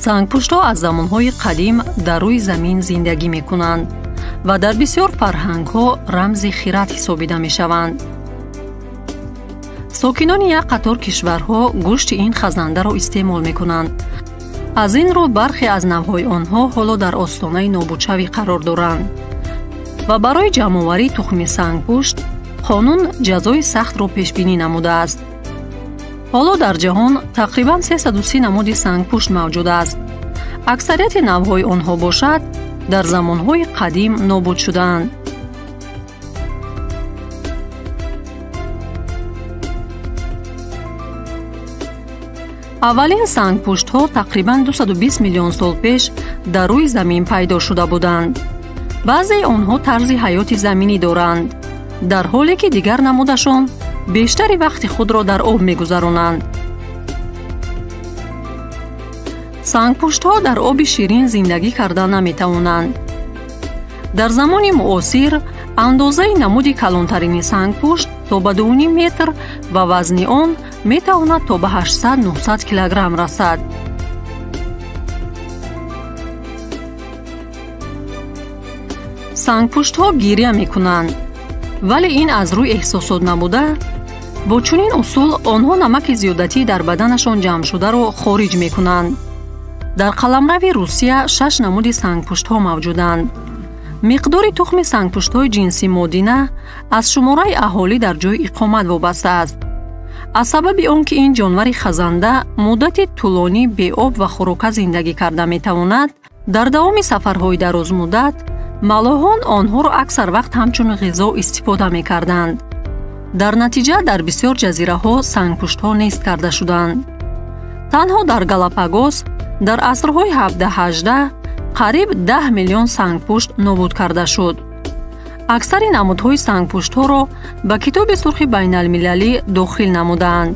Сангпуштҳо аз замонҳои қадим дар рӯи замин зиндагӣ мекунанд ва дар бисёр фарҳангҳо рамзи хират ҳисобида мешаванд. Сокинони як қатор кишварҳо гӯшти ин хазандаро истеъмол мекунанд. Аз ин рӯ бархе аз навъҳои онҳо ҳоло дар остонаи нобудшавӣ қарор доранд ва барои ҷамъоварии тухми сангпушт қонун ҷазои сахтро пешбинӣ намудааст. Ҳоло дар ҷаҳон тақрибан 330 намуди сангпушт мавҷуд аст. Аксарияти навъҳои онҳо бошад дар замонҳои қадим нобуд шудаанд. Аввалин сангпуштҳо тақрибан 220 миллион сол пеш дар рӯи замин пайдо шуда буданд. Баъзеи онҳо тарзи ҳаёти заминӣ доранд, дар ҳоле ки дигар намудашон бештари вақти худро дар об мегузаронанд. Сангпуштҳо дар оби ширин зиндагӣ карда наметавонанд. Дар замони муосир андозаи намуди калонтарини сангпушт то ба 2,5 метр ва вазни он метавонад то ба 800-900 килограмм расад. Сангпуштҳо гиря мекунанд, вале ин аз рӯи эҳсосот набуда, бо чунин усул онҳо намаки зиёдатӣ дар баданашон ҷамъшударо хориҷ мекунанд. Дар қаламрави Русия 6 намуди сангпуштҳо мавҷуданд. Миқдори тухми сангпуштҳои ҷинси модина аз шумораи аҳолӣ дар ҷойи иқомат вобаста аст. Аз сабаби он ки ин ҷонвари хазанда муддати тӯлонӣ беоб ва хӯрока зиндагӣ карда метавонад, дар давоми сафарҳои дарозмуддат малоҳон онҳоро аксар вақт ҳамчун ғизо истифода мекарданд. Дар натиҷа дар бисёр ҷазираҳо сангпуштҳо нест карда шуданд. Танҳо дар Галапагос дар асрҳои 17-18 қариб 10 миллион сангпушт нобуд карда шуд. Аксари намудҳои сангпуштҳоро ба Китоби сурхи байналмилалӣ дохил намудаанд.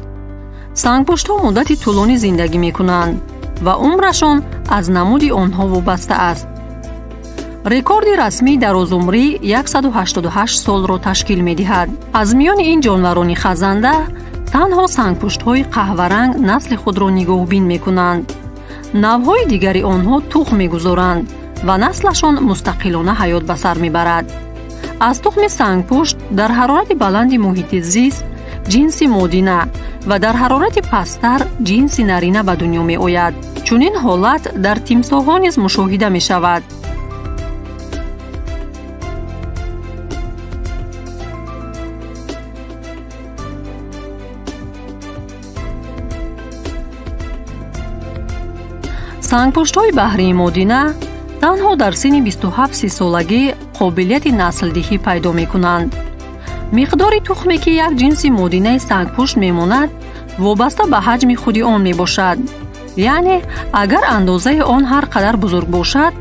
Сангпуштҳо муддати тӯлонӣ зиндагӣ мекунанд ва умрашон аз намуди онҳо вобаста аст. Рекорди расмии дарозумрӣ 188 солро ташкил медиҳад. Аз миёни ин ҷонварони хазанда танҳо сангпуштҳои қаҳваранг насли худро нигоҳбин мекунанд. Навъҳои дигари онҳо тухм мегузоранд ва наслашон мустақилона ҳаёт ба сар мебарад. Аз тухми сангпушт дар ҳарорати баланди муҳити зист ҷинси модина ва дар ҳарорати пасттар ҷинси нарина ба дунё меояд. Чунин ҳолат дар тимсоҳҳо низ мушоҳида мешавад. Сангпуштҳои баҳрии модина танҳо дар синни 27-30 солагӣ қобилияти наслдиҳӣ пайдо мекунанд. Миқдори тухме ки як ҷинси модинаи сангпушт мемонад, вобаста ба ҳаҷми худи он мебошад. Яъне, агар андозаи он ҳар қадар бузург бошад,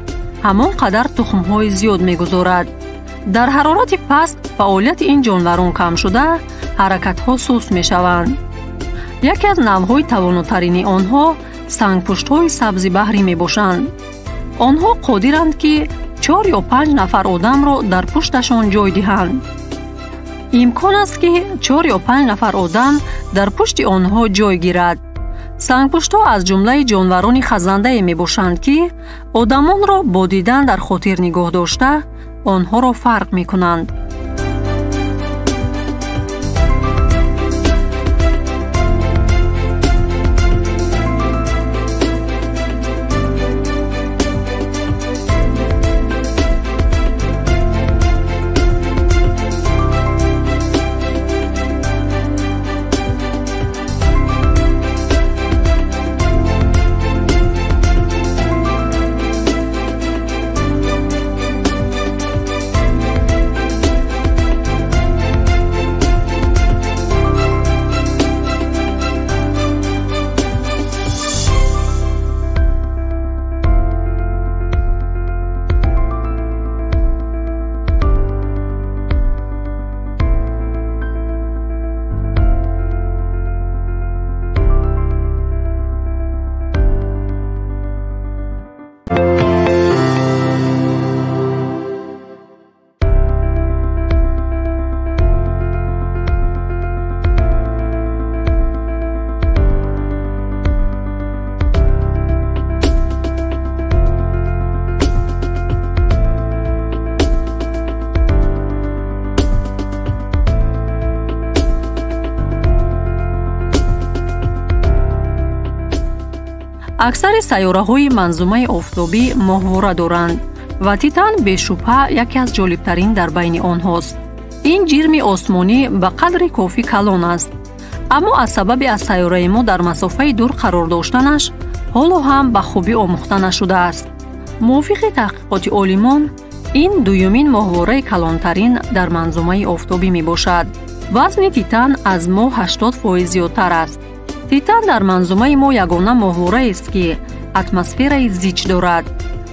ҳамон қадар тухмҳои зиёд мегузорад. Дар ҳарорати паст фаъолияти ин ҷонварон кам шуда, ҳаракатҳо суст мешаванд. Яке аз навъҳои тавонотарини онҳо сангпуштҳои сабзи баҳрӣ мебошанд. Онҳо қодиранд, ки 4 ё 5 нафар одамро дар пушташон ҷой диҳанд. Имкон аст, ки 4 ё 5 нафар одам дар пушти онҳо ҷой гирад. Сангпуштҳо аз ҷумлаи ҷонварони хазандае мебошанд, ки одамонро бо дидан дар хотир нигоҳ дошта, онҳоро фарқ мекунанд. Аксари сайёраҳои манзумаи офтобӣ моҳвора доранд ва Титан бешубҳа яке аз ҷолибтарин дар байни онҳост. Ин ҷирми осмонӣ ба қадри кофӣ калон аст, аммо аз сабаби аз сайёраи мо дар масофаи дур қарор доштанаш ҳоло ҳам ба хубӣ омӯхта нашудааст. Мувофиқи таҳқиқоти олимон, ин дуюмин моҳвораи калонтарин дар манзумаи офтобӣ мебошад. Вазни Титан аз моҳ 80% зиёдтар аст. Титан дар манзумаи мо ягона моҳвораест, ки атмосфераи зич дорад.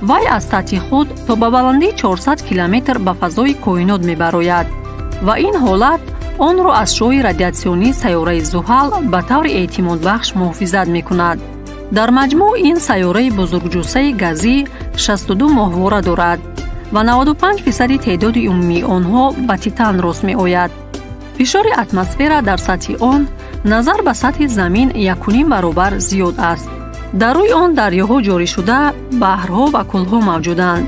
Вай аз сатҳи худ то ба баландии 400 километр ба фазои коинот мебарояд ва ин ҳолат онро аз шоҳи радиатсионии сайёраи Зуҳал ба таври эътимодбахш муҳофизат мекунад. Дар маҷмӯъ ин сайёраи бузургҷуссаи газӣ 62 моҳвора дорад ва 95% теъдоди умумии онҳо ба Титан рост меояд. Фишори атмосфера дар сатҳи он назар ба сатҳи Замин 1,5 баробар зиёд аст. Дар рӯи он дарёҳо ҷорӣ шуда, баҳрҳо ва кӯлҳо мавҷуданд.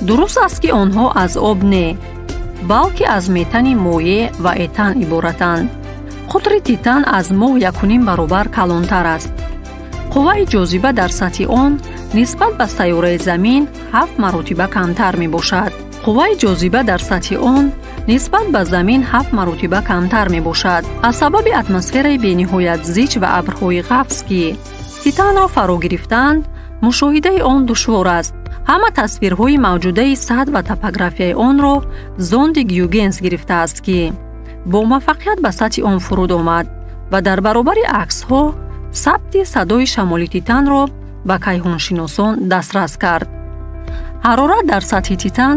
Дуруст аст, ки онҳо аз об не, балки аз метани моеъ ва этан иборатанд. Қутри Титан аз моҳ 1,5 баробар калонтар аст. Қувваи ҷозиба дар сатҳи он нисбат ба сайёраи Замин 7 маротиба камтар мебошад. Қувваи ҷозиба дар сатҳи он нисбат ба Замин 7 маротиба камтар мебошад. Аз сабаби атмосфераи бениҳоят зич ва абрҳои ғафз, ки Титанро фаро гирифтаанд, мушоҳидаи он душвор аст. Ҳама тасвирҳои мавҷудаи сатҳ ва топографияи онро зонди Гюгенс гирифтааст, ки бо муваффақият ба сатҳи он фуруд омад ва дар баробари аксҳо сабти садои шамоли Титанро ба кайҳоншиносон дастрас кард. Ҳарорат дар сатҳи Титан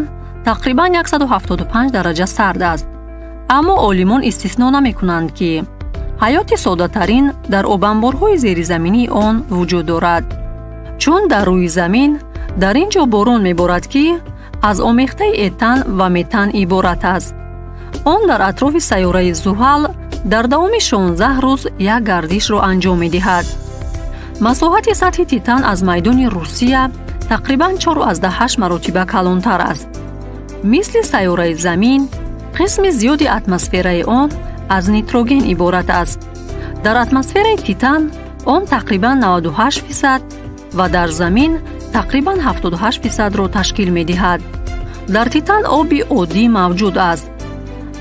тақрибан 175 дараҷа сард аст, аммо олимон истисно намекунанд, ки ҳаёти соддатарин дар обанборҳои зеризаминии он вуҷуд дорад. Чун дар рӯи замин дар ин ҷо борон меборад, ки аз омехтаи этан ва метан иборат аст. Он дар атрофи сайёраи Зуҳал дар давоми 16 рӯз як гардишро анҷом медиҳад. Масоҳати сатҳи Титан аз майдони Русия тақрибан 4,8 маротиба калонтар аст. Мисли сайёраи Замин, қисми зиёди атмосфераи он аз нитроген иборат аст. Дар атмосфераи Титан он тақрибан 98% ва дар Замин тақрибан 78%-ро ташкил медиҳад. Дар Титан оби оддӣ мавҷуд аст.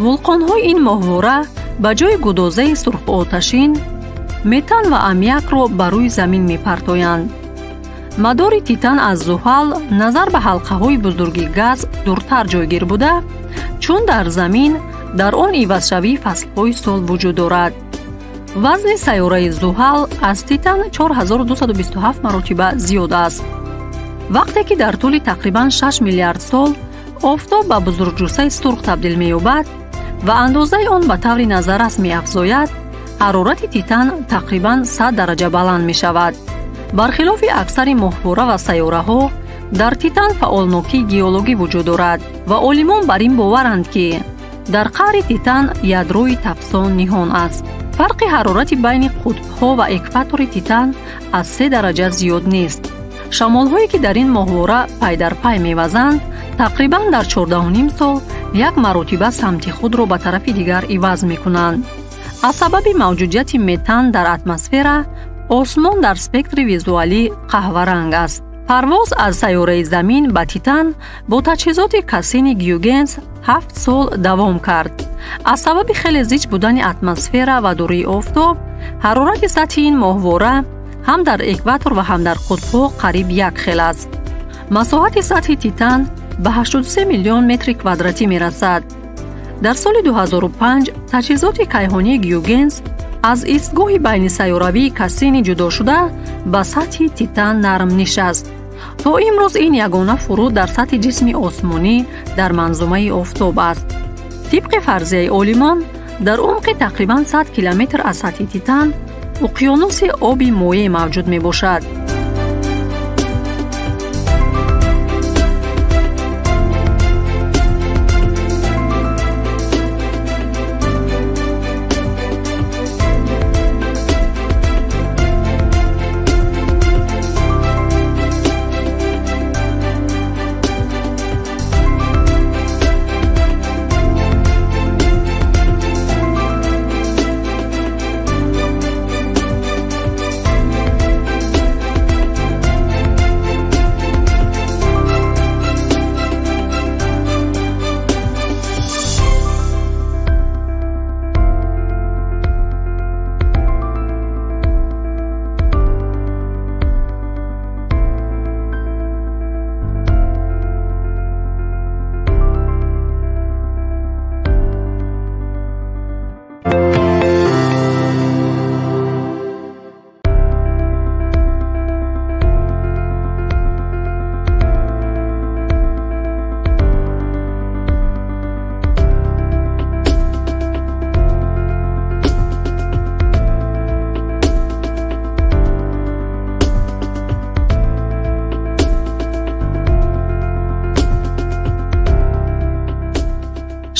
Вулқонҳои ин моҳвора ба ҷои гудозаи сурхоташин метан ва аммиакро ба рӯи замин мепартоянд. Мадори Титан аз Зуҳал назар ба ҳалқаҳои бузурги газ дуртар ҷойгир буда, чун дар Замин дар он ивазшавии фаслҳои сол вуҷуд дорад. Вазни сайёраи Зуҳал аз Титан 4227 маротиба зиёд аст. Вақте ки дар тӯли тақрибан 6 миллиард сол офтоб ба бузургҷуссаи сурх табдил меёбад ва андозаи он ба таври назаррас меафзояд, ҳарорати Титан тақрибан 100 дараҷа баланд мешавад. Бархилофи аксари моҳвора ва сайёраҳо, дар Титан фаъолнокии геологӣ вуҷуд дорад ва олимон бар ин боваранд, ки дар қаъри Титан ядрои тафсон ниҳон аст. Фарқи ҳарорати байни қутбҳо ва экватори Титан аз 3 дараҷа зиёд нест. Шамолҳое, ки дар ин моҳвора пай дар пай мевазанд, тақрибан дар 14,5 сол як маротиба самти худро ба тарафи дигар иваз мекунанд. Аз сабаби мавҷудияти метан дар атмосфера, осмон дар спектри визуалӣ қаҳваранг аст. Парвоз аз сайёраи Замин ба Титан бо таҷҳизоти Кассини Гюгенс 7 сол давом кард. Аз сабаби хеле зич будани атмосфера ва дурии офтоб, ҳарорати сатҳи ин моҳвора ҳам дар экватор ва ҳам дар қутбҳо қариб як хел аст. Масоҳати сатҳи Титан ба 83 миллион метри квадратӣ мерасад. Дар соли 2005 таҷҳизоти кайҳонии Гюгенс аз истгоҳи байнисайёравии Кассини ҷудошуда ба сатҳи Титан нарм нишаст. То имрӯз ин ягона фуруд дар сатҳи ҷисми осмонӣ дар манзумаи офтоб аст. Тибқи фарзияи олимон, дар умқи тақрибан 100 километр аз сатҳи Титан уқёнуси оби моеъ мавҷуд мебошад.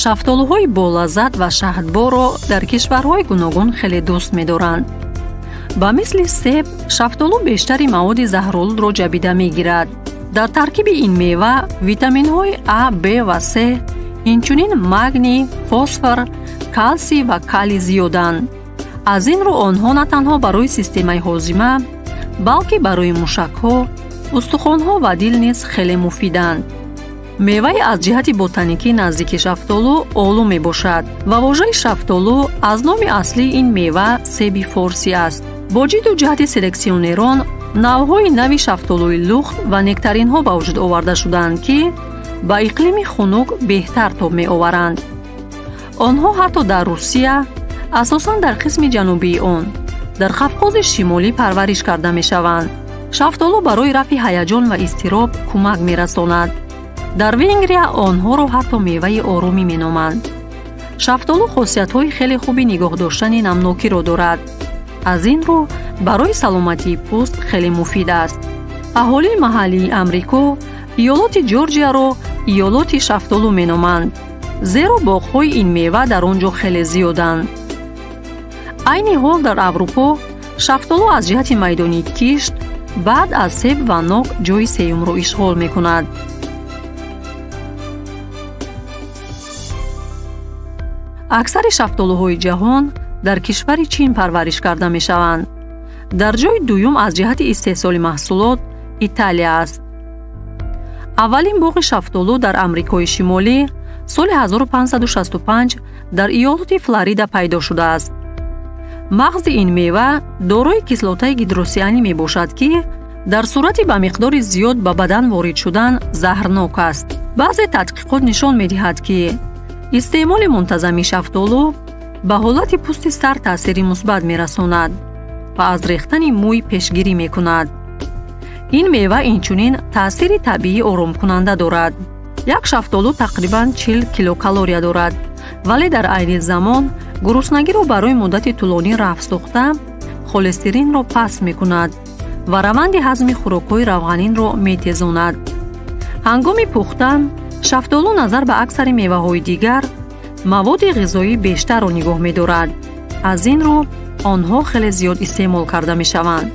Шафтолуҳои болаззат ва шаҳдборро дар кишварҳои гуногун хеле дӯст медоранд. Ба мисли себ, шафтолу бештари маводи заҳролудро ҷабида мегирад. Дар таркиби ин мева витаминҳои А, Б ва С, инчунин магний, фосфор, калсий ва калий зиёданд. Аз ин рӯ онҳо на танҳо барои системаи ҳозима, балки барои мушакҳо, устухонҳо ва дил низ хеле муфиданд. Меваи аз ҷиҳати ботаникӣ наздики шафтолу олу мебошад ва вожаи шафтолу аз номи аслии ин мева себи форсӣ аст. Бо ҷидду ҷаҳди селексионерон навъҳои нави шафтолуи лухт ва нектаринҳо ба вуҷуд оварда шуданд, ки ба иқлими хунук беҳтар тоб меоваранд. Онҳо ҳатто дар Русия, асосан дар қисми ҷанубии он, дар Қавқози Шимолӣ парвариш карда мешаванд. Шафтолу барои рафъи ҳаяҷон ва изтироб кӯмак мерасонад. Дар Венгрия онҳоро ҳатто меваи оромӣ меноманд. Шафтолу хосиятҳои хеле хуби нигоҳ доштани намнокиро дорад. Аз ин рӯ барои саломатии пӯст хеле муфид аст. Аҳолии маҳаллии Амрико иёлоти Ҷорҷияро иёлоти шафтолу меноманд, зеро боғҳои ин мева дар он ҷо хеле зиёданд. Айни ҳол дар Аврупо шафтолу аз ҷиҳати майдони кишт баъд аз себ ва нок ҷойи сеюмро ишғол мекунад. Аксари шафтолуҳои ҷаҳон дар кишвари Чин парвариш карда мешаванд. Дар ҷойи дуюм аз ҷиҳати истеҳсоли маҳсулот Италия аст. Аввалин боғи шафтолу дар Амрикои Шимолӣ соли 1565 дар иёлоти Флорида пайдо шудааст. Мағзи ин мева дорои кислотаи гидросианӣ мебошад, ки дар сурати ба миқдори зиёд ба бадан ворид шудан заҳрнок аст. Баъзе тадқиқот нишон медиҳад, ки истеъмоли мунтазами шафтолу ба ҳолати пӯсти сар таъсири мусбат мерасонад ва аз рехтани мӯй пешгирӣ мекунад. Ин мева инчунин таъсири табиӣ оромкунанда дорад. Як шафтолу тақрибан 40 килокалория дорад, вале дар айни замон гуруснагиро барои муддати тӯлонӣ рафъ сохта, холестеринро паст мекунад ва раванди ҳазми хӯрокҳои равғанинро метезонад. Ҳангоми пухтан шафтолу назар ба аксари меваҳои дигар маводи ғизоӣ бештарро нигоҳ медорад. Аз ин рӯ онҳо хеле зиёд истеъмол карда мешаванд.